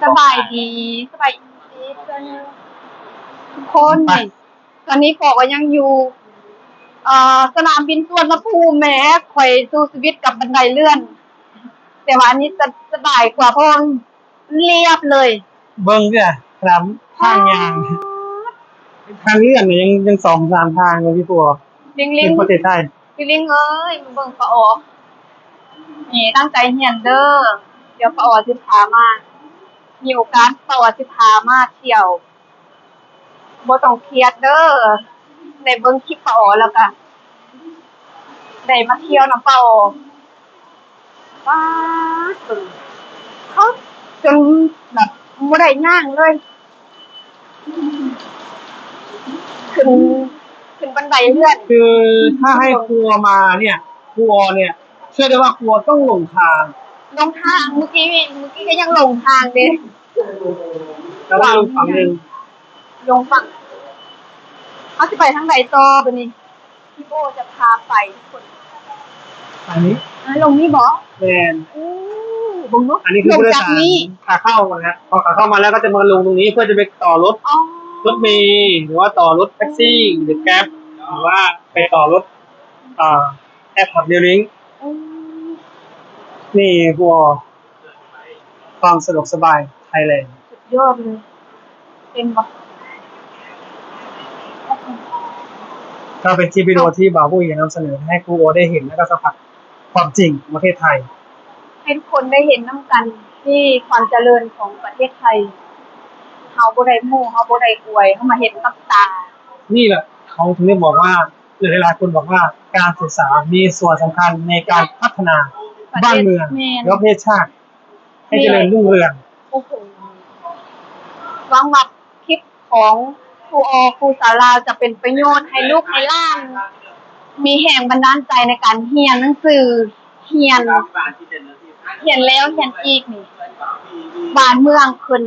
ສະບາຍດີ ສະບາຍດີເພື່ອນທຸກຄົນ. ໄປ ນີ້ ຕອນນີ້ພໍ່ກໍຍັງຢູ່ ເອີ ສະໜາມບິນສຸວັນນະພູມແໝ. ຂ້ອຍສູ້ຊີວິດກັບບັນໄດເລື່ອນ ແຕ່ວ່າອັນນີ້ສະ ສະບາຍກວ່າ ເພາະວ່າມັນລຽບເລີຍ. ເບິ່ງເດີ້ ສະໜາມທາງຍ່າງ ທາງເລື່ອນນີ້ຍັງ ຍັງສອງສາມທາງເລີຍພີ່ຜົວ. ລິງໆ ເປັນປະເທດໄທ. ລິງໆເອີຍ ມາເບິ່ງປາອໍ ນີ້ຕັ້ງໃຈຮຽນເດີ້. ດຽວປາອໍຊິພາມາ ມີໂອກາດປາອໍຊິພາມາທ່ຽວ. ບໍ່ຕ້ອງຄຽດເດີ້ ໄດ້ເບິ່ງຄລິບປາອໍແລ້ວກະໄດ້ມາທ່ຽວນຳປາອໍ. ປາດ ເບິ່ງ ເຂົາຈົນແບບບໍ່ໄດ້ຍ່າງເລີຍ ຂຶ້ນ ຂຶ້ນບັນໄດເຮືອນ. ຄືຖ້າໃຫ້ຄົວມາເນ່ຍ ຄົວເນ່ຍ ເຊື່ອໄດ້ວ່າຄົວຕ້ອງຫຼົງທາງ. ຫຼົງທາງ ມື້ກີ້ ມື້ກີ້ກໍຍັງຫຼົງທາງເດ້. ແລ້ວກໍລົງຝັ່ງໜຶ່ງ ລົງຝັ່ງ. ເຮົາຊິໄປທາງໃດຕໍ່ບາດນີ້? ພີ່ໂປ້ຈະພາໄປທຸກຄົນ. ອັນນີ້ ອ່າ ລົງນີ້ບໍ? ແມ່ນ. ໂອ້ ເບິ່ງເນາະ ອັນນີ້ຄືຜູ້ໂດຍສານຂາເຂົ້າມານະ. ພໍຂາເຂົ້າມາແລ້ວກໍຈະມາລົງຕົງນີ້ ເພື່ອຈະໄປຕໍ່ລົດ ອໍ ລົດເມ ຫຼືວ່າຕໍ່ລົດແທັກຊີ ຫຼືແກັບ ຫຼືວ່າໄປຕໍ່ລົດ ອ່າ ແອັບ Hub Rail Link. ອືມ ນີ້ ຄວາມສະດວກສະບາຍໄທແລນ. ສຸດຍອດເລີຍ ເຫັນບໍ່? ກໍເປັນຄລິບວິດີໂອທີ່ບ່າວຜູ້ຫຍ່ນຳສະເໜີໃຫ້ຄູໂອໄດ້ເຫັນ ແລະກໍສຳຜັດຄວາມຈິງຂອງປະເທດໄທ ໃຫ້ທຸກຄົນໄດ້ເຫັນນຳກັນ ທີ່ຄວາມຈະເລີນຂອງປະເທດໄທ. ເຮົາບໍ່ໄດ້ໂມ້ ເຮົາບໍ່ໄດ້ອວຍ ເຮົາມາເຫັນກັບຕາ. ນີ້ແຫຼະ ເຂົາເຖິງໄດ້ບອກວ່າ ຫຼາຍໆຄົນບອກວ່າ ການສຶກສາມີສ່ວນສຳຄັນໃນການພັດທະນາບ້ານເມືອງ ແລະປະເທດຊາດ ໃຫ້ຈະເລີນຮຸ່ງເຮືອງ. ໂອ້ໂຫ ຫວັງວ່າຄລິບຂອງຄູອໍ ຄູສາວລາວ ຈະເປັນປະໂຫຍດໃຫ້ລູກໃຫ້ຫຼານ ມີແຮງບັນດານໃຈໃນການຮຽນໜັງສື ຮຽນ ຮຽນແລ້ວຮຽນອີກນີ້ ບ້ານເມືອງເພິ່ນ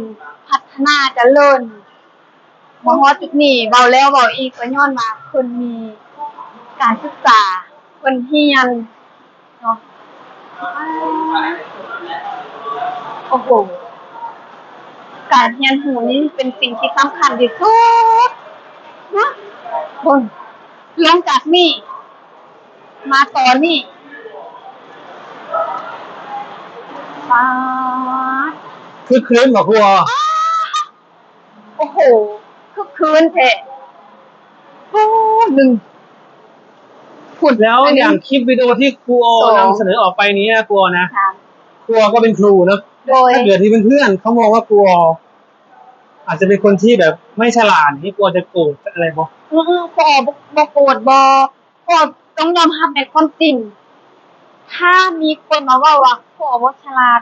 ພັດທະນາຈະເລີນ. ມາຮອດຈຸດນີ້ ເວົ້າແລ້ວເວົ້າອີກ ກໍຍ້ອນວ່າເພິ່ນມີການສຶກສາ ເພິ່ນຮຽນເນາະ. ໂອ້ໂຫ ການຮຽນຮູ້ນີ້ເປັນສິ່ງທີ່ສຳຄັນທີ່ສຸດເນາະ. ເບິ່ງ ລົງຈາກນີ້ ມາຕອນນີ້ ປາດ ຄຶກຄື້ນບໍ່ ຄູອໍ? ໂອ້ໂຫ ຄຶກຄື້ນແທ້. ໂອ້ ໜຶ່ງ ພຸ້ນ ແລ້ວຢ່າງຄລິບວິດີໂອທີ່ຄູອໍນຳສະເໜີອອກໄປນີ້ ຄູອໍນະ ຄູອໍກໍເປັນຄູເນາະ. ໂດຍ ຖ້າເກີດທີ່ເພື່ອນໆເຂົາມອງວ່າຄູອໍອາດຈະເປັນຄົນທີ່ແບບໄມ່ສະຫຼາດນີ້ ຄູອໍຈະໂກດຈະອະໄລບໍ່? ອື ຄູອໍບໍ່ ບໍ່ໂກດ ບໍ່ ພໍ່ຕ້ອງຍອມຮັບໃນຄວາມຈິງ. ຖ້າມີຄົນມາເວົ້າວ່າພໍ່ບໍ່ສະຫຼາດ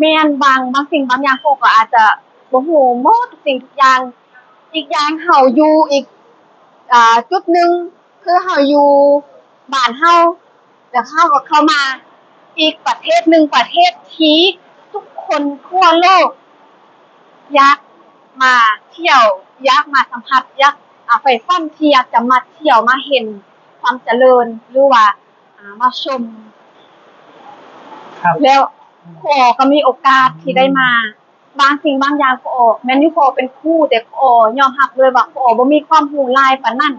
ແມ່ນ ບາງ ບາງສິ່ງບາງຢ່າງພໍ່ກໍອາດຈະບໍ່ຮູ້ໝົດທຸກສິ່ງທຸກຢ່າງ. ອີກຢ່າງເຮົາຢູ່ອີກ ອ່າ ຈຸດໜຶ່ງ ຄືເຮົາຢູ່ບ້ານເຮົາ ແລ້ວເຮົາກໍເຂົ້າມາອີກປະເທດໜຶ່ງ ປະເທດທີ່ທຸກຄົນທົ່ວໂລກ ຢາກມາທ່ຽວ ຢາກມາສຳຜັດ ຢາກ ອາ ໃຝ່ຝັນທີ່ຢາກຈະມາທ່ຽວມາເຫັນຄວາມຈະເລີນ ຫຼືວ່າ ອາ ມາຊົມ. ແລ້ວຄູອໍກໍມີໂອກາດທີ່ໄດ້ມາ ບາງສິ່ງບາງຢ່າງຄູອໍ ແມ່ນຢູ່ຄູອໍເປັນຄູ ແຕ່ຄູອໍຍອມຮັບເລີຍວ່າຄູອໍບໍ່ມີຄວາມຮູ້ຫຼາຍປານນັ້ນ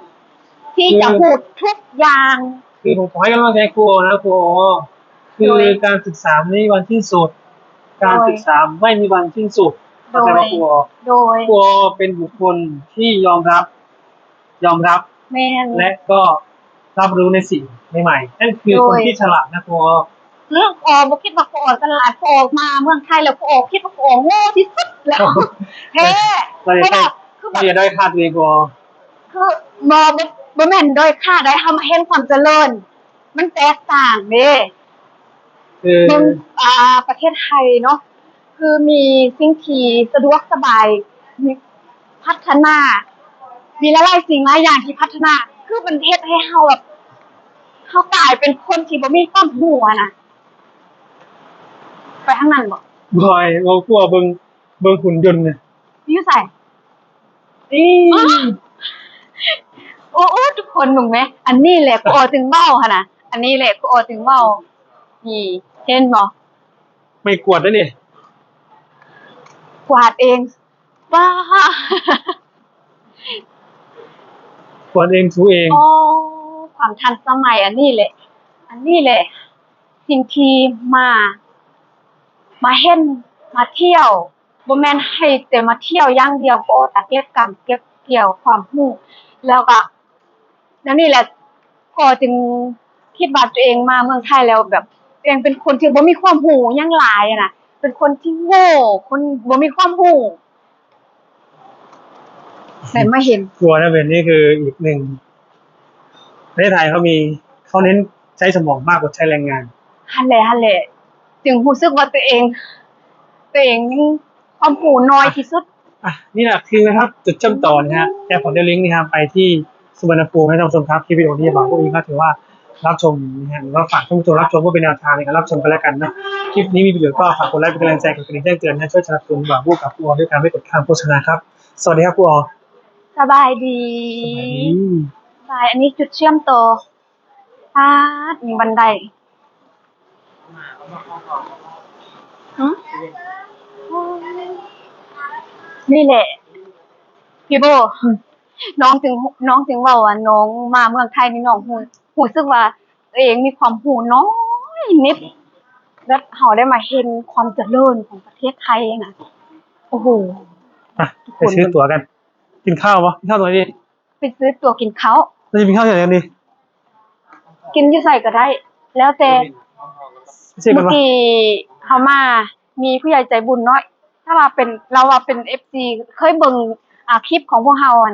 ທີ່ຈະຮູ້ທຸກຢ່າງ. ຄື ຄື ຄື ຜົມຂໍໃຫ້ກຳລັງໃຈຄູອໍນະ ຄູອໍ ຄື ໂດຍ ການສຶກສາບໍ່ມີວັນສິ້ນສຸດ ໂດຍ ການສຶກສາບໍ່ມີວັນສິ້ນສຸດ. ໂດຍ ເຂົ້າໃຈບໍ່ຄູອໍ? ໂດຍ ຄູອໍເປັນບຸກຄົນທີ່ຍອມຮັບ ຍອມຮັບ ແມ່ນ ແລະກໍຮັບຮູ້ໃນສິ່ງໃໝ່ໆ ນັ້ນຄື ໂດຍ ຄົນທີ່ສະຫຼາດນະ ຄູອໍ. ອື ຄູອໍບໍ່ຄິດວ່າຄູອໍສະຫຼາດ ຄູອໍມາເມືອງໄທແລ້ວ ຄູອໍຄິດວ່າຄູອໍໂງ່ທີ່ສຸດແລ້ວ ແທ້ ເພາະວ່າຄືແບບ ຢ່າດ້ອຍຄ່າຕົວເອງຄູອໍ ຄືບໍ່ ບໍ່ ບໍ່ແມ່ນດ້ອຍຄ່າໃດ ເຮົາມາເຫັນຄວາມຈະເລີນ ມັນແຕກຕ່າງເດ້. ເອີ ເບິ່ງ ອ່າ ປະເທດໄທເນາະ ຄືມີສິ່ງທີ່ສະດວກສະບາຍ ມີ ພັດທະນາ ມີຫຼາຍໆສິ່ງຫຼາຍຢ່າງທີ່ພັດທະນາ ຄືມັນເຮັດໃຫ້ເຮົາແບບ ເຮົາກາຍເປັນຄົນທີ່ບໍ່ມີຄວາມຮູ້ຫັ້ນນະ. ໄປທາງນັ້ນບໍ່? ບໍ່ ເວົ້າຕົວະ ເບິ່ງ ເບິ່ງຫຸ່ນຍົນນະ ຢູ່ໃສ? ອີ ໂອ້ ໂອ້ ທຸກຄົນເບິ່ງແມ ອັນນີ້ແຫຼະຄູອໍຈຶ່ງເວົ້າຫັ້ນນະ ອັນນີ້ແຫຼະຄູອໍຈຶ່ງເວົ້າ. ນີ້ ເຫັນບໍ່? ໄມ້ກວາດເດ້ນີ້. ກວາດເອງ. ວ້າ ກວາດເອງ ຖູເອງ. ໂອ້ ຄວາມທັນສະໄໝອັນນີ້ແຫຼະ ອັນນີ້ແຫຼະ ສິ່ງທີ່ມາ ມາເຫັນ ມາທ່ຽວ ບໍ່ແມ່ນໃຫ້ແຕ່ມາທ່ຽວຢ່າງດຽວ ກໍຕະເກັບກຳເກັບກ່ຽວຄວາມຮູ້ ແລ້ວກໍ ແນວນີ້ແຫຼະ ກໍຈຶ່ງຄິດວ່າຕົວເອງມາເມືອງໄທແລ້ວ ແບບ ຕົວເອງເປັນຄົນທີ່ບໍ່ມີຄວາມຮູ້ຫຍັງຫຼາຍຫັ້ນນະ ເປັນຄົນທີ່ໂງ່ ຄົນບໍ່ມີຄວາມຮູ້ ໄດ້ມາເຫັນ ກົວນະເປັນ ນີ້ຄືອີກໜຶ່ງ ປະເທດໄທເຂົາມີ ເຂົາເນັ້ນໃຊ້ສະໝອງມາກກວ່າໃຊ້ແຮງງານ. ຫັ້ນແຫຼະ ຫັ້ນແຫຼະ ຈຶ່ງຮູ້ສຶກວ່າຕົວເອງ ຕົວເອງຍັງຄວາມຮູ້ໜ້ອຍທີ່ສຸດ. ອ່ະ ນີ້ແຫຼະຄືນະຄັບ ຈຸດເຊື່ອມຕໍ່ນະຮະ ແອັບຂອງ Neuralink ນີ້ຮະ ໄປທີ່ສຸວັນນະພູມນະທ່ານຜູ້ຊົມຄັບ. ຄລິບວິດີໂອນີ້ບ່າວບຸ້ງເອງກໍຖືວ່າຮັບຊົມນະຮະ ຫຼືວ່າຝາກທ່ານຜູ້ຊົມຮັບຊົມເພື່ອເປັນແນວທາງໃນການຮັບຊົມກັນແລ້ວກັນເນາະ. ຄລິບນີ້ມີປະໂຫຍດກໍຝາກກົດໄລກ໌ ເປັນກຳລັງໃຈ ກົດກະດິ່ງແຈ້ງເຕືອນໃຫ້ຊ່ວຍສະໜັບສະໜູນບ່າວບຸ້ງກັບຄູອໍ ດ້ວຍການບໍ່ກົດຂ້າມໂຄສະນາຄັບ. ສະຫວັດດີຄັບຄູອໍ. ສະບາຍດີ ສະບາຍດີ ສະບາຍ. ອັນນີ້ຈຸດເຊື່ອມຕໍ່ ປາດ ມີບັນໄດ ຫຶ ນີ້ແຫຼະ ພີ່ໂບ ອືມ ນ້ອງຈຶ່ງ ນ້ອງຈຶ່ງເວົ້າວ່ານ້ອງມາເມືອງໄທນີ້ ນ້ອງຮູ້ ຮູ້ສຶກວ່າຕົວເອງມີຄວາມຮູ້ໜ້ອຍນິດ ແບບເຮົາໄດ້ມາເຫັນຄວາມຈະເລີນຂອງປະເທດໄທນະ. ໂອ້ໂຫ ໄປຊື້ຕົ໋ວກັນ ກິນເຂົ້າບໍ່? ກິນເຂົ້າຕົ໋ວນີ້ ໄປຊື້ຕົ໋ວກິນເຂົ້າ. ເຮົາຈະກິນເຂົ້າຢູ່ໃສກັນດີ? ກິນຢູ່ໃສກໍໄດ້ ແລ້ວແຕ່. ເມື່ອກີ້ເຮົາມາ ມີຜູ້ໃຫຍ່ໃຈບຸນເນາະ ຖ້າວ່າເປັນ ລາວວ່າເປັນເອັຟຊີ ເຄີຍເບິ່ງ ອາ ຄລິບຂອງພວກເຮົາຫັ້ນ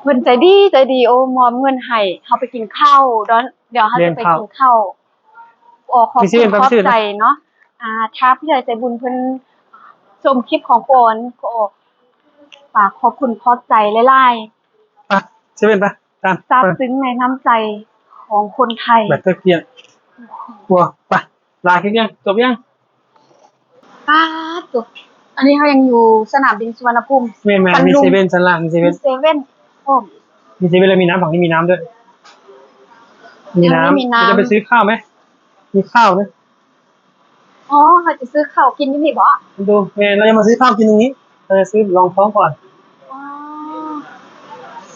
ເພິ່ນໃຈດີ ໃຈດີ ໂອ້ ມອບເງິນໃຫ້ເຮົາໄປກິນເຂົ້າ ດອນ ດຽວເຮົາຈະໄປກິນເຂົ້າ. ຂໍຂອບຄຸນຂອບໃຈເນາະ ອາ ຖ້າຜູ້ໃຫຍ່ໃຈບຸນເພິ່ນຊົມຄລິບຂອງປອນ ຂໍຝາກຂອບຄຸນຂອບໃຈຫຼາຍໆ. ໄປ ເຊເວັ່ນໄປ ຕາມ ຊາບຊຶ້ງໃນນ້ຳໃຈຂອງຄົນໄທ. ແບບເຕີກຽງ ກົວ ໄປ ລາຄລິບຍັງ ຈົບຍັງ? ປາດໂທ້ ອັນນີ້ເຮົາຍັງຢູ່ສະໜາມບິນສຸວັນນະພູມ. ແມ່ນໆ ມີເຊເວັ່ນ ຊັ້ນລ່າງມີເຊເວັ່ນ ມີເຊເວັ່ນພ້ອມ ມີເຊເວັ່ນ ແລ້ວມີນ້ຳ ຝັ່ງນີ້ມີນ້ຳດ້ວຍ ມີນ້ຳ ມີນ້ຳ. ຈະໄປຊື້ເຂົ້າໄໝ? ມີເຂົ້າເດ້. ອໍ ເຮົາຈະຊື້ເຂົ້າກິນຢູ່ນີ້ບໍ? ດູ ແມ່ນ ເຮົາຈະມາຊື້ເຂົ້າກິນຢູ່ນີ້ ເຮົາຈະຊື້ລອງທ້ອງກ່ອນ. ອໍ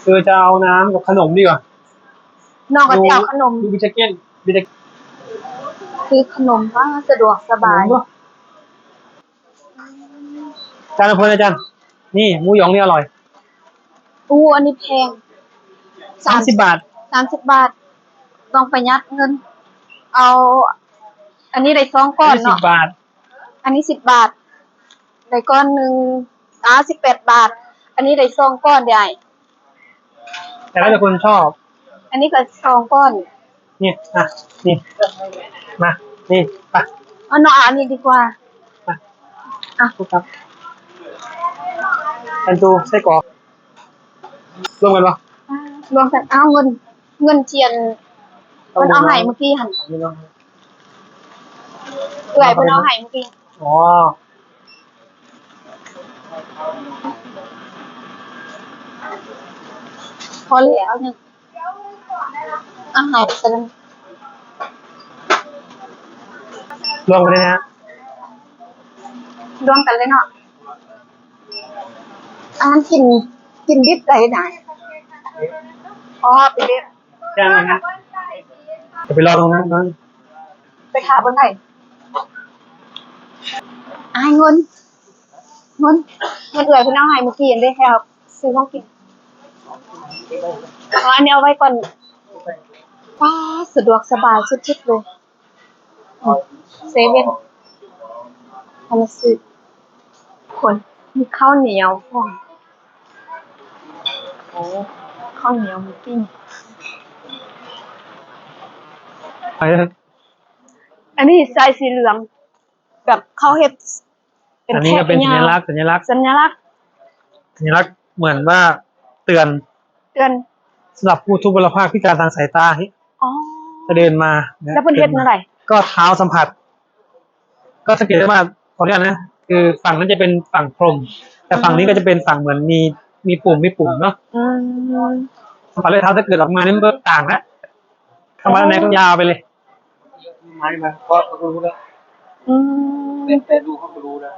ເອີ ຈະເອົານ້ຳກັບຂະໜົມດີກວ່າ. ນ້ອງກໍຊິເອົາຂະໜົມ ຢູ່ບິດຕະເກັນ ບິດຕະ ຊື້ຂະໜົມ ປາດ ສະດວກສະບາຍ. ຈານລະເທົ່າໃດ ອາຈານ? ນີ້ ໝູຢອງນີ້ອະຮ່ອຍ. ອູ້ ອັນນີ້ແພງ ສາມສິບບາດ ສາມສິບບາດ ຕ້ອງປະຢັດເງິນ. ເອົາ ອັນນີ້ໄດ້ສອງກ້ອນເນາະ ອັນນີ້ສິບບາດ ອັນນີ້ສິບບາດ ໄດ້ກ້ອນໜຶ່ງ ອາ ສິບແປດບາດ ອັນນີ້ໄດ້ສອງກ້ອນເດ້ອ້າຍ. ແຕ່ລະຄົນຊອບ ອັນນີ້ກໍສອງກ້ອນ ນີ້ ອ່ະ ນີ້ ມາ ນີ້ ໄປ ເອົາເນາະ ອັນນີ້ດີກວ່າ ມາ ອ່ະ ເອົາ ອັນໂຕໄສ້ກອກ ລວມກັນບໍ່? ລວມກັນ ເອົາເງິນ ເງິນທີ່ອັນ ເພິ່ນເອົາໃຫ້ມື້ກີ້ຫັ້ນ ເອື້ອຍເພິ່ນເອົາໃຫ້ມື້ກີ້. ອໍ ພໍແລ້ວ ເອົາຫຍັງ ອາຫານສະເລັງ ລວມກັນເລີຍນະ ລວມກັນເລີຍເນາະ. ອັນນັ້ນກິນ ກິນດິບໄດ້ນະ. ອໍ ເປັນເດັບ ຈະໄປລໍຕົງນັ້ນກ່ອນ ໄປຖ້າບ່ອນໃດ? ອ້າຍ ເງິນ ເງິນ ເງິນເອື້ອຍເພິ່ນເອົາໃຫ້ມື້ກີ້ຫັ້ນເດ້ ໃຫ້ເຮົາຊື້ຂອງກິນ. ເອົາອັນນີ້ເອົາໄວ້ກ່ອນ. ປ້າ ສະດວກສະບາຍສຸດໆເລີຍ. ເຊເວັ່ນ ເຮົາມາຊື້ ຄົນ ມີເຂົ້າໜຽວພ້ອມ. ໂອ້ ເຂົ້າໜຽວໝູປີ້ງ. ໄປເລີຍ ອັນນີ້ໃສ່ສີເຫຼືອງ ແບບເຂົາເຮັດ ອັນນີ້ກໍເປັນສັນຍາລັກ ສັນຍາລັກ ສັນຍາລັກ ສັນຍາລັກເໝືອນວ່າເຕືອນ ເຕືອນສຳລັບຜູ້ທຸກພະລະພາບ ພິການທາງສາຍຕາ. ອໍ ຈະເດີນມາ ແລ້ວເພິ່ນເຮັດແນວໃດ? ກໍເທົາສຳຜັດ ກໍສັງເກດໄດ້ວ່າ ຂໍອະນຸຍາດນະ ຄືຝັ່ງນັ້ນຈະເປັນຝັ່ງພົມ ແຕ່ຝັ່ງນີ້ກໍຈະເປັນຝັ່ງເໝືອນມີ ມີປຸ່ມ ມີປຸ່ມເນາະ. ອືມ ສຳຜັດເລີຍ ເທົາຈະເກີດອອກມານີ້ ມັນກໍຕ່າງແລ້ວ ເຂົ້າມາແລ້ວກໍຍາວໄປເລີຍ. ໄມ້ມາເພາະເຂົາກໍຮູ້ແລ້ວ. ອືມ ແຕ່ ແຕ່ດູເຂົາກໍຮູ້ແລ້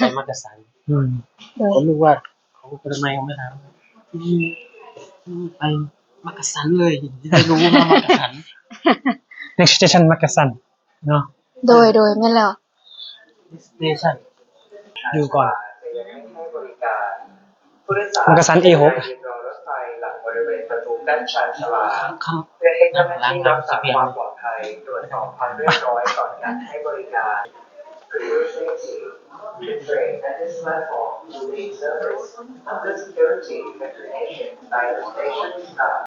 ໄປມັກກະສັນ. ອືມ ໂດຍ ກໍນຶກວ່າເຂົາໄປທຳໄມ ເຂົາໄປຖາມ ອືມ ໄປມັກກະສັນເລີຍ ຈະໄດ້ຮູ້ວ່າມັກກະສັນ. Next station ມັກກະສັນເນາະ. ໂດຍ ໂດຍ ແມ່ນແລ້ວ. Next station ຢູ່ກ່ອນ ມັກກະສັນ ເອຫົກ ຂ້າງໆ ຂ້າງຫຼັງ ຫຼັງ ຫຼັງ ຊິປ່ຽນ.